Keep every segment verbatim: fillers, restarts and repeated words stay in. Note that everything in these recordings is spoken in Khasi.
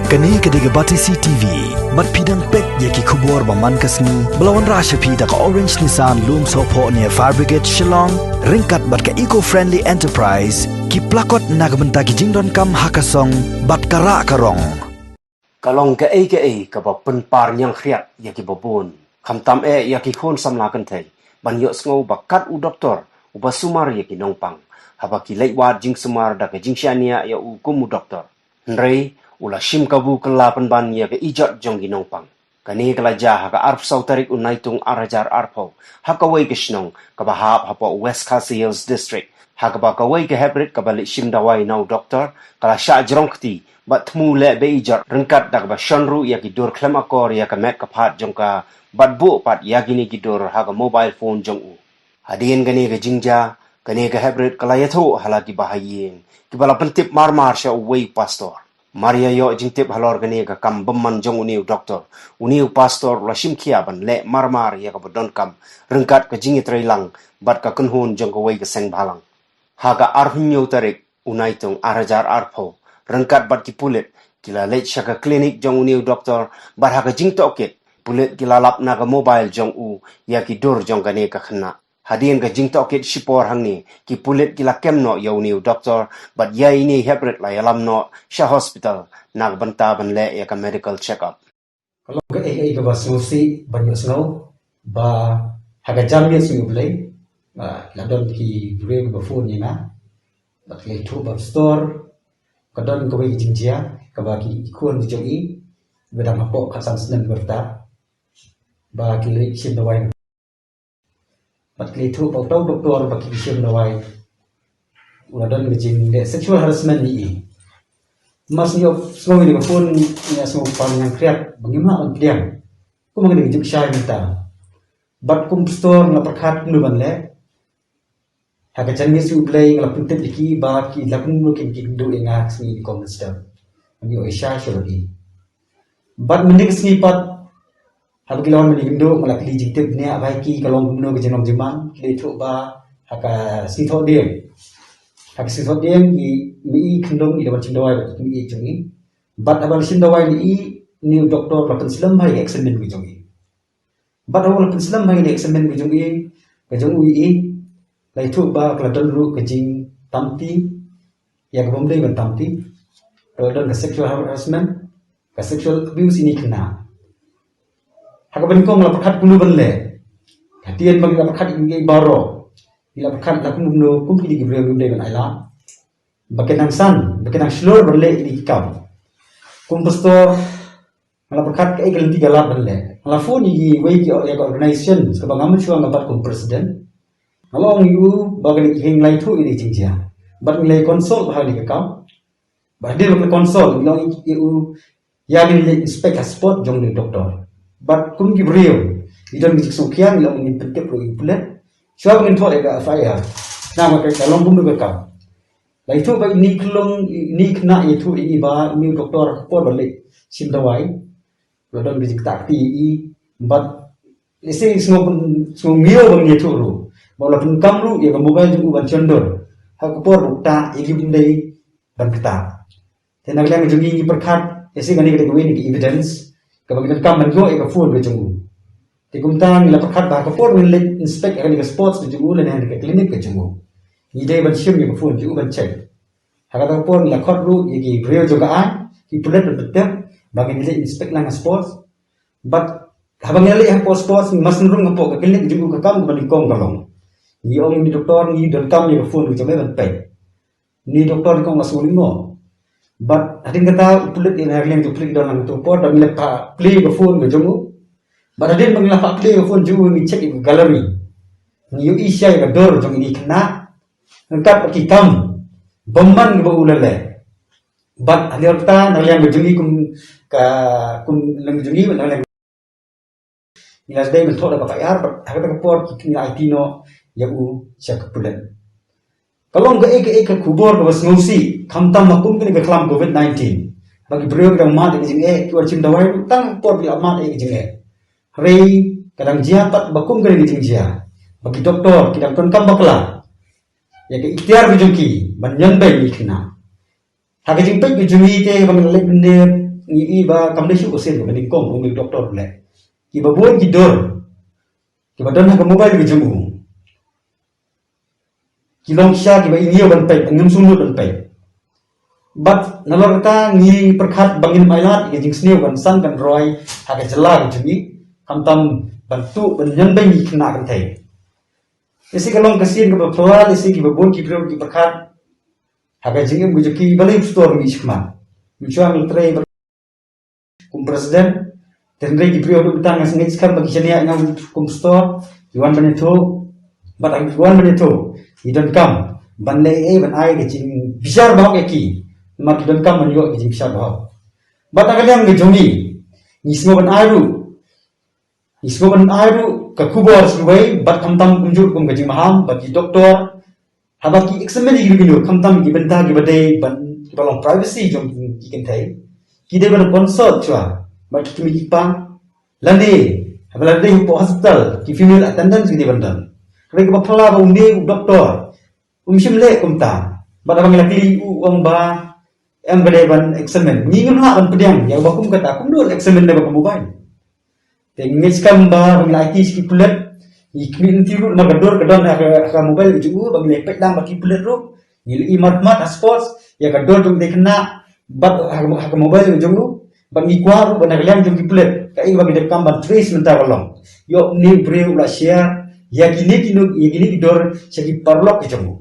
Kane ka dei ka Batesi T V. Bad phi dang peit ïa ki khubor ba man ka sngi ba la wanrah sha phi da ka Orange Nissan Lumsohphoh near Fire Brigade Shillong, ryngkat bad ka Eco Friendly Enterprise, ki plakot na ka bynta ki jingdonkam ha ka song bad ka rah ka rong. Ka long kaei kaei kaba pynpar ñiangkhriat ïa kiba bun, khamtam eh ïa ki khun samla kynthei, ban ïohsngew ba kat u doktor uba sumar ïa ki nongpang, haba ki leit wad jingsumar da ka jingshaniah ïa u kum u doktor. Hynrei u la shim kabu kylla pynban ïa ka ijot jong ki nongpang. Kane ka la jia ha ka arphew saw tarik u Naitung ar hajar arphew, ha kawei ka shnong kaba hap hapoh West Khasi Hills District, ha kaba kawei ka heprit kaba leit shim dawai na u doktor ka la shah jrong kti bad thmu leh be ijot, ryngkat da kaba shon ruh ïa ki dur khlem akor ïa ka met ka phad jong ka, bad buh pat ïa kine ki dur ha ka mobile phone jong u. Hadien kane ka jingjia, kane ka heprit ka la ïathuh ha la ki bahaïing kiba la pyntip marmar sha uwei u pastor. Mar ïa ïoh jingtip halor kane ka kam bymman jong une u doktor, une u pastor u la shim khia ban leh marmar ïa kaba donkam, ryngkat ka jingïatreilang bad ka kynhun jong kawei ka seng bhalang. Ha ka arphew hynñiew tarik u Naitung ar hajar arphew, ryngkat bad ki pulit, ki la leit sha ka klinik jong une u doktor, bad ha ka jingtohkit, pulit ki la lap na ka mobile jong u ïa ki dur jong kane ka khynnah. Hadien ka jingtohkit shipor hangne, ki pulit ki la kem noh ïa une u doktor, bad ïa ine i heprit la ïalam noh sha hospital na ka bynta ban leh ïa ka medical check-up. Ka long kaei kaei kaba sngewsih ban ïohsngew ba ha ka janmiet sngi U Blei, ah, la don ki briew kiba phone ïa nga, bad ki la ïathuh ba pastor, ka don kawei ka jingjia kaba ki khun ki jong i, ba dang hapoh khatsan snem ka rta, ba ki leit shim dawai. Bad ki la ïathuh ba uta u doktor ba ki shim dawai u la don ka jingleh sexual harassment ïa i. Mar shu ïohsngew ïa ka phone, nga sngew pang ñiangkhriat ba ngim lah ban pdiang. Kumba nga dei ka juk shai mynta. Bad kum pastor nga la pyrkhat kumno ban leh. Ha ka janmiet sngi U Blei nga la pyntip ïa ki ba ki la kumno kin kynduh ïa nga ha ka sngi Nyngkong Mynstep. Ngi ïoh ïa sha sha lade. Bad mynne ka sngi pat, haba ki la wan ban ïakynduh, nga la kylli jingtip bniah ba ïa ki ka long kumno ka jinglong jingman, ki la ïathuh ba ha ka Sngi Thohdieng. Ha ka Sngi Thohdieng i mei i khynlung i la wan shim dawai bad i mei i jong i. Bad haba la shim dawai ïa i, une u doktor la pynslem ha ïa ka eksamin ka jong i. Bad haba la pynslem ha ïa ka eksamin ka jong i, ka jong u ïa i, la ïathuh ba ka la don ruh ka jingtamti ïa kaba ym dei ban tamti. Ka la don ka sexual harassment, ka sexual abuse ïa ine i khynnah. Ha kaba nyngkong nga la pyrkhat kumno ban leh. Hadien ba ngi la pyrkhat ïa ngi baroh, ngi la pyrkhat la kumno kumno, kum kine ki briew ym dei ban ailad. Ba kin nang san, ba kin nang shlur ban leh ïa ine i kam. Kum pastor, nga la pyrkhat kaei ka lynti ka lad ban leh. Nga la phone ïa kiwei ki, ïa ka organization kaba nga mynshuwa nga bat kum president. Nga la ong ïa u ba kane ka ïing, la ïathuh ïa ine i jingjia. Bad ngi la consult bha ïa kane ka kam. Bad hadien ba ngi la consult, ngi la ong ïa u, ïa ngin leit inspect ha spot jong une u doktor. Bad kum ki briew, ngi don ka jingsngewkhia, ngi la ong ngin pyntip ruh ïa u pulit. Shuwa ba ngin thoh ïa ka F I R. Namar ka long kumno ka kam. La ïathuh ba ine i khynnah, ine i khynnah ïathuh ïa ngi ba une u doktor ha ka por ba leit shim dawai, la don ka jingktah kti ïa i, bad lehse sngew, sngew ngiew ba ngin ïathuh ruh ba la pyndonkam ruh ïa ka mobile jong u ban shon dur ha ka por ba u ktah ïa ki bym dei ban ktah. Te na ka liang jong ngi, ngi pyrkhat, lehse kane ka dei kawei na ka evidence kaba ngi donkam ban ïoh ïa ka phone ka jong u. Te kumta ngi la pyrkhat ba ha ka por ngin leit inspect ïa kane ka spot ka jong u lane ha ka clinic ka jong u, ngi dei ban shim ïa ka phone jong u ban check. Ha kata ka por ngi la khot ruh ïa ki briew jong ka aiñ, ki pulit ban pyntip ba ngin leit inspect lang ha spot. Bad haba ngi la leit hapoh spot, ngi mas ngi rung hapoh ka clinic jong u, ka kam kaba nyngkong ka long, ngi ong ïa une u doktor ngi donkam ïa ka phone ka jong me ban peit. Une u doktor nyngkong la sngewlyngngoh. Bad hadien kata u pulit, ïa na ka liang jong u pulit, don lang tu ka por, da ngi la pah play ïa ka phone ka jong u. Bad hadien ba ngi la pah play ïa ka phone jong u, ngi check ïa ka gallery, ngi ïohi sha ïa ka dur jong ine i khynnah, ryngkat bad ki kam bymman kiba u la leh. Bad hadien kata na ka liang ka jong ngi kum, ka, kum liang ka jong ngi, na ka liang ngi la dei ban thoh da ka F I R, bad ha kata ka por ki, ngi la aiti noh ïa u sha ka pulit. Ka long kaei kaei ka khubor kaba sngewsih, khamtam ha kum kane ka khlam covid nineteen, ba ki briew ki dang mad ïa ka jingeh, ki wan shim dawai ruh tang ka por ki la mad ïa ka jingeh. Hynrei ka dang jia pat ba kum kane ka jingjia, ba ki doktor ki dang donkam bakla ïa ka iktiar ka jong ki ban ïeng beiñ ïa ki khynnah. Ha ka jingpeit ka jong ngi te, ba ngi la leit mynne, ngi i ba kam dei shuh ka sien kaba nyngkong ba u doktor u leh. Kiba bun ki dur kiba don ha ka mobile ka jong u ki long shisha kiba i ñiew ban peit, ban ngim sngewthuh ban peit. Bad nalor kata ngi pyrkhat ba ngin ym ailad ïa ka jingsniew ban san ban roi ha ka jylla ka jong ngi, khamtam ban tuh ban ñion beiñ ïa ki khynnah kynthei. Lehse ka long ka sien kaba phylla, lehse kiba bun ki briew ki pyrkhat ha ka jingim ka jong ki balei u pastor um mih shakhmat. Mynshwa ngi trei kum president, te hynrei ki briew haduh mynta nga ngeit skhem ba ki shaniah ïa nga kum pastor, ki wan ban ïathuh, bad ha ki wan ban ïathuh ngi donkam ban leh ei ei ban ai ka jingbishar bahok ïa ki, namar ki donkam ban ïoh ka jingbishar bahok. Bad na ka liang ka jong ngi, ngi sngewbha ban ai ruh, ngi sngewbha ban ai ruh ka khubor sha kiwei, bad khamtam kumjuh kum ka jingmaham ba ki doktor haba ki examine ïa ki, khamtam ki bynta kiba dei ban, kiba long privacy jong ki kynthei, ki dei ban consult shuwa bad ki kmie ki kpa, lane haba la dei hapoh hospital ki female attendant ki dei ban don. Hynrei kaba phylla ba une u doktor um shym leh kumta. Bad haba ngi la kylli u, u ong ba em, ka dei ban examine. Ngi ngim lah ban pdiang ïa uba kum kata, kumno un examine da ka mobile. Te ngi ngeit skhem ba haba ngi la aiti sha ki pulit, ngi khmih lynti ruh namar ka dur ka don ha ka, ha ka mobile ka jong u, ba ngi la peit lang bad ki pulit ruh, ngi la i markhmat ha sports ïa ka dur jong ki khynnah bad ha ka, ha ka mobile ka jong u. Bad ngi kwah ruh ba na ka liang jong ki pulit, kaei kaba ki donkam ban trace mynta ka long, ïoh une u briew u la share ïa kine ki nud, ïa kine ki dur sha ki paralok ki jong u.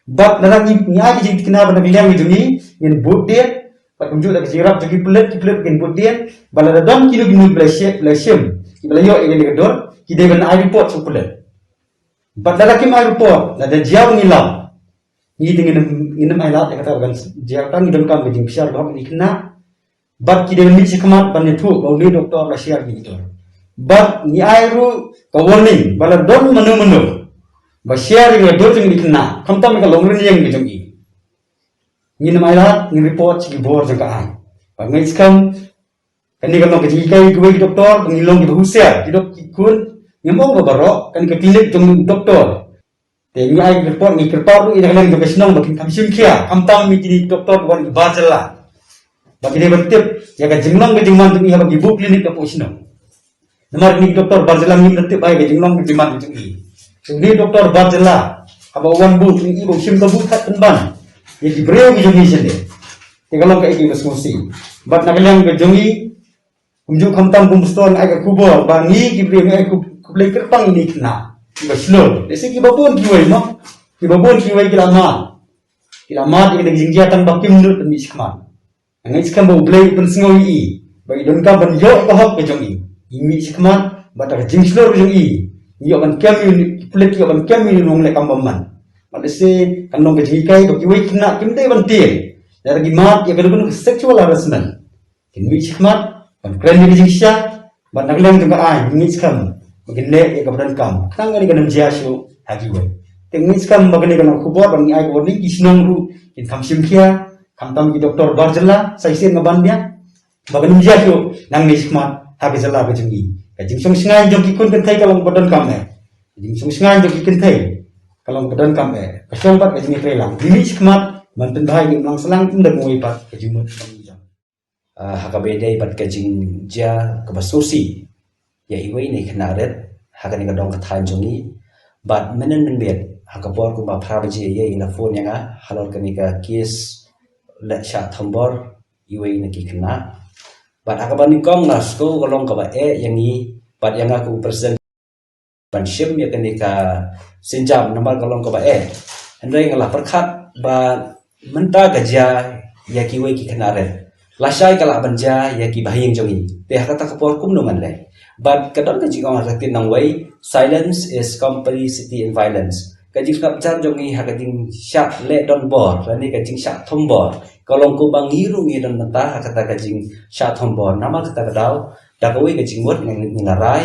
Bad lada ngi, ngi ai ka jingthikna ba na ka liang ka jong ngi ngin bud dien, bad kumjuh da ka jingïarap jong ki pulit, ki pulit kin bud dien, bad lada don kino kino kiba la shim, kiba la shim, kiba la ïoh ïa kane ka dur, ki dei ban ai report sha u pulit. Bad lada kim ai report, lada jia ba ngi lap, ngi te ngin ym, ngin ym ailad ïa kata, ba kan jia, kata ngi donkam ka jingbishar bahok ïa ki khynnah. Bad ki dei ban mih shakhmat ban ïathuh ba une u doktor u la share ïa kine ki dur. Bad ngi ai ruh ka warning ba lada don mano mano ba share ïa ka dur jong kine ki khynnah, khamtam ïa ka longrynieng ka jong ngi, ngin ym ailad, ngin report sha ki bor jong ka aiñ. Bad nga ngeit skhem kane ka long ka jinghikai ïa kiwei ki doktor ba ngin long kiba husiar, ki dok ki khun, ngim ong ba baroh, kane ka klinik jong u doktor. Te ngi ai report, ngi kyrpad ruh ïa na ka liang jong ka shnong ba kin kham shim khia, khamtam ïa kine ki doktor kiba wan ki bar jylla, ba ki dei ban tip ïa ka jinglong ka jingman jong ngi haba ki buh klinik hapoh shnong. Namar kine ki doktor bar jylla ngim da tip ai ka jinglong ka jingman jong ngi. Te une u doktor bar jylla haba u wan buh, ngi i ba u shim ka buh khat pynban ïa ki briew ki jong ngi shane. Te ka long kaei kaba sngewsih. Bad na ka liang ka jong ngi, kumjuh khamtam kum pastor, nga ai ka khubor ba ngi ki briew, nga ai ka khublei kyrpang ïa kine ki khynnah kiba shlur. Lehse kiba bun kiwei mo, kiba bun kiwei ki la mad, ki la mad ïa kane ka jingjia tang ba kim nud ban mih shakhmat. Nga ngeit skhem ba U Blei u pynsngew ïa i ba i donkam ban ïoh ïa ka hok ka jong i, i mih shakhmat, bad da ka jingshlur jong i, i ïoh ban kem ïa u, ki pulit ki ïoh ban kem ïa u nongleh kam bymman. Bad lehse kan long ka jinghikai ba kiwei ki khynnah kim dei ban tieng lada ki mad ïa kano kano ka sexual harassment. Kin mih shakhmat ban kren ïa ka jingshisha, bad na ka liang jong ka aiñ ngi ngeit skhem ba kin leh ïa kaba donkam, khnang kane kan ym jia shuh ha kiwei. Te ngi ngeit skhem ba kane ka long ka khubor ba ngi ai ka warning, ki shnong ruh kin kham shim khia, khamtam ki doktor bar jylla, sa shisien nga ban biang, ba kan ym jia shuh nangne shakhmat ha ka jylla ka jong ngi. Ka jingshong shngaiñ jong ki khun kynthei ka long ba donkam eh. Ka jingshong shngaiñ jong ki kynthei ka long ba donkam eh. Ka shong bad ka jingïatreilang. Ngi mih shakhmat ban pynbha ïa ka imlang sahlang, ym da kawei pat ka jingmut ka jong. Ah, ha kaba ïadei bad ka jingjia kaba sngewsih ïa iwei na i khynnah rit ha kane ka dong ka thaiñ jong ngi. Bad mynnin mynmiet ha ka por kumba phra baje ïa i la phone ïa nga halor kane ka case leh shah thombor iwei na ki khynnah. Bad ha kaba nyngkong nga sngewthuh ka long kaba eh ïa ngi bad ïa nga kum u president ban shim ïa kane ka sienjam namar ka long kaba eh. Hynrei nga la pyrkhat ba mynta ka jia ïa kiwei ki khynnah rit, lashai ka lah ban jia ïa ki bahaïing jong ngi. Te ha kata ka por kumno ngan leh? Bad ka don ka jingong ha ka ktien nongwei, "Silence is complicity in violence." Ka jingsngap jar jong ngi ha ka jingshah leh donbor lane ka jingshah thombor ka long kumba ngi ruh ngi don mynta ha kata ka jingshah thombor. Namar kata ka daw da kawei ka jingmut ngi, ngi la rai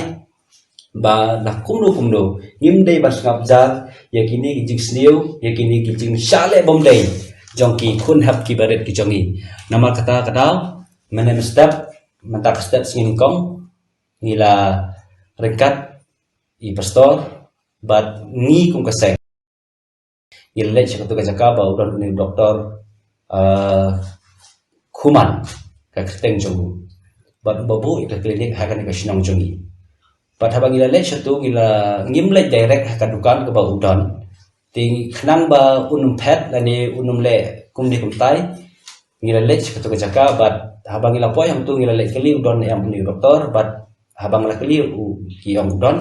ba la kumno kumno ngim dei ban sngap jar ïa kine ki jingsniew, ïa kine ki jingshah leh bymdei jong ki khun hep kiba rit ki jong ngi. Namar kata ka daw mynne mynstep, mynta ka step sngi nyngkong ngi la ryngkat i pastor bad ngi kum ka seng ngi la leit sha katu ka jaka ba u don une u doktor, eh, Khuman. ka kyrteng jong u. Bad u ba buh ïa ka klinik ha kane ka shnong jong ngi. Bad haba ngi la leit shatu ngi la ngim leit direct ha ka dukan kaba u don. Te khnang ba un ym phet lane un ym leh kumne kumtai. Ngi la leit sha katu ka jaka bad haba ngi la poi hangtu ngi la leit kylli u don em une u doktor bad haba ngi la kylli u ki ong u don.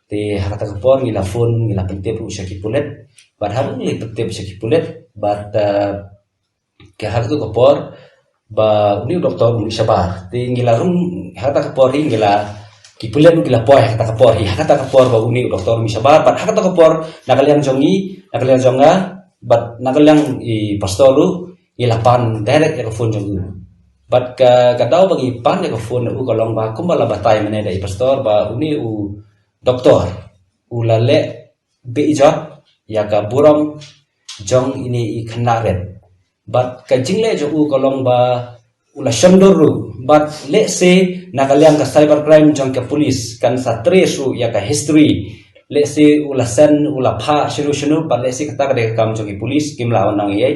Te ha kata ka por ngi la phone ngi la pyntip ruh sha ki pulit. Bad haba ngi la pyntip sha ki pulit bad eh, Ka ha katu ka por ba une u doktor u mih shabar. Te ngi la rung ha kata ka por hi ngi la ki pulit ngi la poi ha kata ka por hi ha kata ka por ba une u doktor u mih shabar bad ha kata ka por na ka liang jong ngi na ka liang jong nga bad na ka liang i pastor ruh ngi la pan direct ïa ka phone jong u. Bad ka ka daw ba ngi pan ïa ka phone u ka long ba kumba la batai mynne da i pastor ba une u doktor u la leh beh jot ïa ka burom jong ine i khynnah rit. Bad ka jingleh jong u ka long ba u la shon dur ruh bad lehse na ka liang ka cyber crime jong ka police kan sa trace ruh ïa ka history. Lehse u la send u la phah shano shano bad lehse kata ka dei ka kam jong ki police kim lah ban ong ei ei.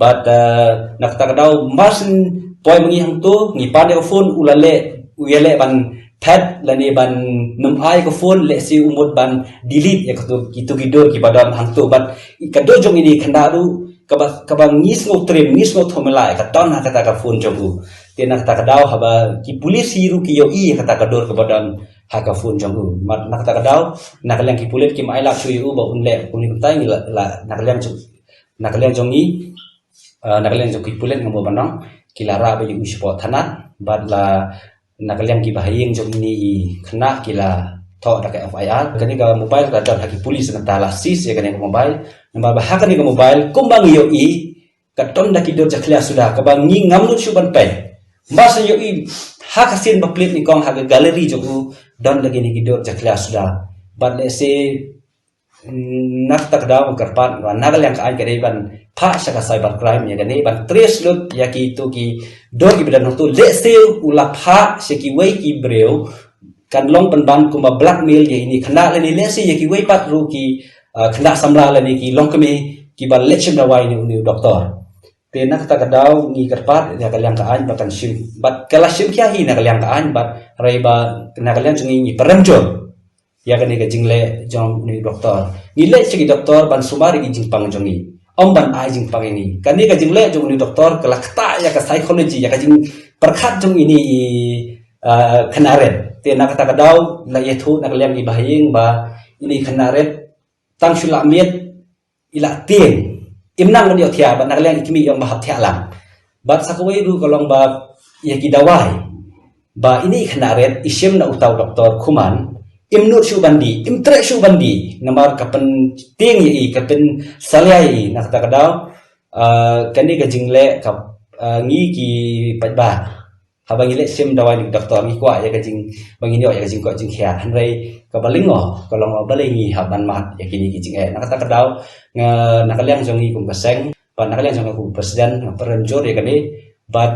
Bad eh, na kata ka daw mar syn poi ma ngi hangto ngi pan ïa ka phone u la leh u ïa leh ban phet lane ban nym ai ka phone lehse u mut ban delete ïa katu kitu ki dur kiba don hangto bad ka dur jong ine i khynnah ruh kaba kaba ngi sngew trem ngi sngew thomela ïa ka don ha kata ka phone jong u. Te na kata ka daw haba ki police hi ruh ki ïohi ïa kata ka dur kaba don ha ka phone jong u. Bad na kata ka daw na ka liang ki pulit kim ai lad shuh ïa u ba un leh kumne kumtai ngi la la na ka liang jong na ka liang jong ngi ah, na ka liang jong ki pulit nga mut ban ong ki la rah ba ïa u shapoh thana bad la na ka liang ki bahaïing jong ine i khynnah ki la thoh da ka F I R. Kane ka mobile ka don ha ki police nangta la seize ïa kane ka mobile. Namar ba ha kane ka mobile kumba ngi ïohi ka don da ki dur jakhlia suda kaba ngi ngam nud shuh ban peit. Ba sa ïohi ha ka sien ba plie nyngkong ha ka gallery jong u don da kine ki dur jakhlia suda. Bad lehse na kata ka daw kyrpad ba na ka liang ka aiñ ka dei ban phah sha ka cyber crime ïa kane ban trace lut ïa kitu ki dur kiba don hangto lehse u la phah sha kiwei ki briew kan long pynban kumba blackmail ïa ine i khynnah lane lehse ïa kiwei pat ruh ki ah, khynnah samla lane ki longkmie kiba leit shim dawai ïa une u doktor. Te na kata ka daw ngi kyrpad ïa ka liang ka aiñ ba kan shim bad ka la shim khia hi na ka liang ka aiñ bad hynrei ba na ka liang jong ngi ngi pyrem jur ïa kane ka jingleh jong une u doktor. Ngi leit sha ki doktor ban sumar ïa ki jingpang jong ngi. Ym ban ai jingpang ïa ngi. Kane ka jingleh jong une u doktor ka la ktah ïa ka psychology ïa ka jingpyrkhat jong ine i ah, khynnah rit. Te na kata ka daw la ïathuh na ka liang ki bahaïing ba ine i khynnah rit tang shu lah miet i lah tieng. Im nang ban ïohthiah bad na ka liang i kmie i ong ba hap thiah lang. Bad sa kawei ruh ka long ba ïa ki dawai ba ine i khynnah rit i shim na uta u doktor Khuman im nud shuh ban dih im treh shuh ban dih namar ka pyntieng ïa i ka pynsalia ïa i na kata ka daw ah, kane ka jingleh ka ah, ngi ki paidbah haba ngi leit shim dawai na ki doktor ngi kwah ïa ka jing ba ngin ïoh ïa ka jingkoit jingkhiah hynrei kaba lyngngoh ka long ba balei ngi hap ban mad ïa kine ki jingeh. Na kata ka daw nga na ka liang jong ngi kum ka seng bad na ka liang jong nga kum president nga pyrem jur ïa kane bad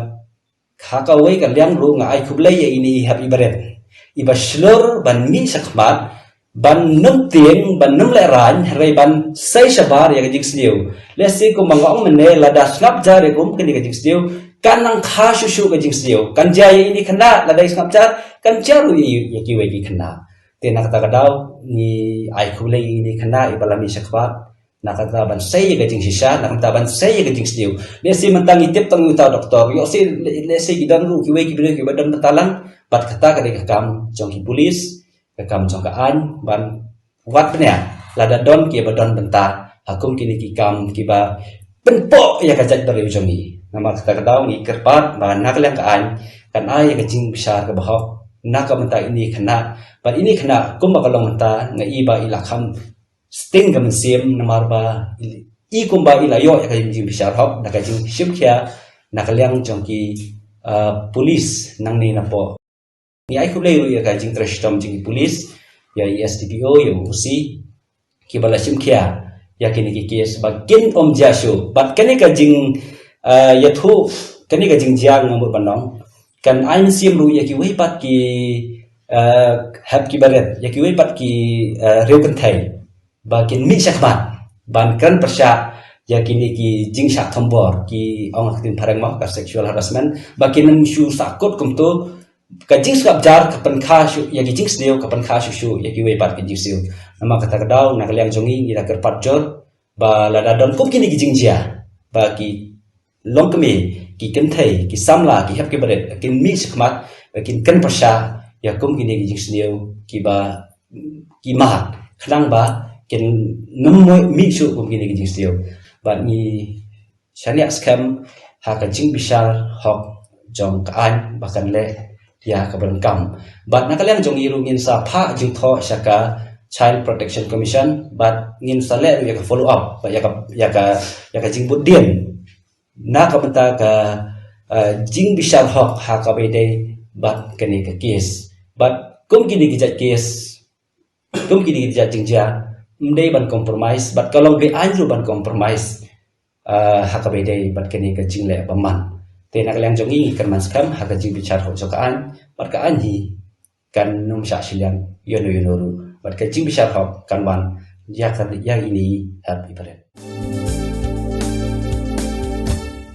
ha kawei ka liang ruh nga ai khublei ïa ine i hep i barit iba shlur ban mih shakhmat ban nym tieng ban nym lehraiñ hynrei ban sei shabar ïa ka jingsniew. Lehse kumba nga ong mynne lada sngap jar ïa kum kane ka jingsniew kan nang kha shuh shuh ka jingsniew kan jia ïa ine i khynnah lada i sngap jar kan jia ruh ïa kiwei ki khynnah. Te na kata ka daw ngi ai khublei ïa ine i khynnah iba la mih shakhmat na kata ban sei ïa ka jingshisha na kata ban sei ïa ka jingsniew. Lehse mynta ngi tip tang ïa uta u doktor ïoh se lehse ki don ruh kiwei ki briew kiba don bynta lang bad kata ka dei ka kam jong ki pulis ka kam jong ka aiñ ban wad bniah lada don kiba don bynta ha kum kine ki kam kiba pynpoh ïa ka jaitbynriew jong ngi. Namar kata ka daw ngi kyrpad ba na ka liang ka aiñ kan ai ïa ka jingbishar kaba hok na ka bynta ine i khynnah bad ine i khynnah kumba ka long mynta nga i ba i la kham sting ka mynsiem namar ba i kumba i la ïoh ïa ka jingbishar hok da ka jingshim khia na ka liang jong ki ah, pulis nangne napoh. Ngi ai khublei ruh ïa ka jingtrei shitom jong ki pulis ïa i S D P O ïa u O C kiba la shim khia ïa kine ki kes ba kin ym jia shuh bad kane ka jing ah, ïathuh kane ka jingjia nga mut ban ong kan ai mynsiem ruh ïa kiwei pat ki ah, hep ki barit ïa kiwei pat ki ah, riew kynthei ba kin mih shakhmat ban kren pyrshah ïa kine ki jingshah thombor, ki ong ha ka ktien phareng mo ka sexual harassment, ba kin ym shu sahkut kumto. Ka jingsngap jar ka pynkha shuh ïa ki jingsniew, ka pynkha shuh shuh ïa kiwei pat ki jingsniew. Namar kata ka daw, na ka liang jong ngi, ngi la kyrpad jur ba lada don kum kine ki jingjia, ba ki longkmie, ki kynthei, ki samla, ki hep ki barit, kin mih shakhmat, ba kin kren pyrshah ïa kum kine ki jingsniew kiba ki mad, khnang ba kin ym mih shuh kum kine ki jingsniew. Bad ngi shaniah skhem ha ka jingbishar hok jong ka aiñ ba kan leh ïa kaba donkam. Bad na ka liang jong ngi ruh ngin sa phah jingthoh sha ka Child Protection Commission, bad ngin sa leh ruh ïa ka follow up, bad ïa ka, ïa ka, ïa ka jingbud dien na ka bynta ka, eh, jingbishar hok ha kaba ïadei bad kane ka case. Bad kum kine ki jait case, kum kine ki jait jingjia, ym dei ban compromise, bad ka long be-aiñ ruh ban compromise, eh, ha kaba ïadei bad kane ka jingleh bymman. Te na ka liang jong ngi, ngi kyrmen skhem ha ka jingbishar hok jong ka aiñ, bad ka aiñ hi kan ym shah shiliang ïano ïano ruh, bad ka jingbishar hok kan wan ïa ka, ïa ine i hep i barit.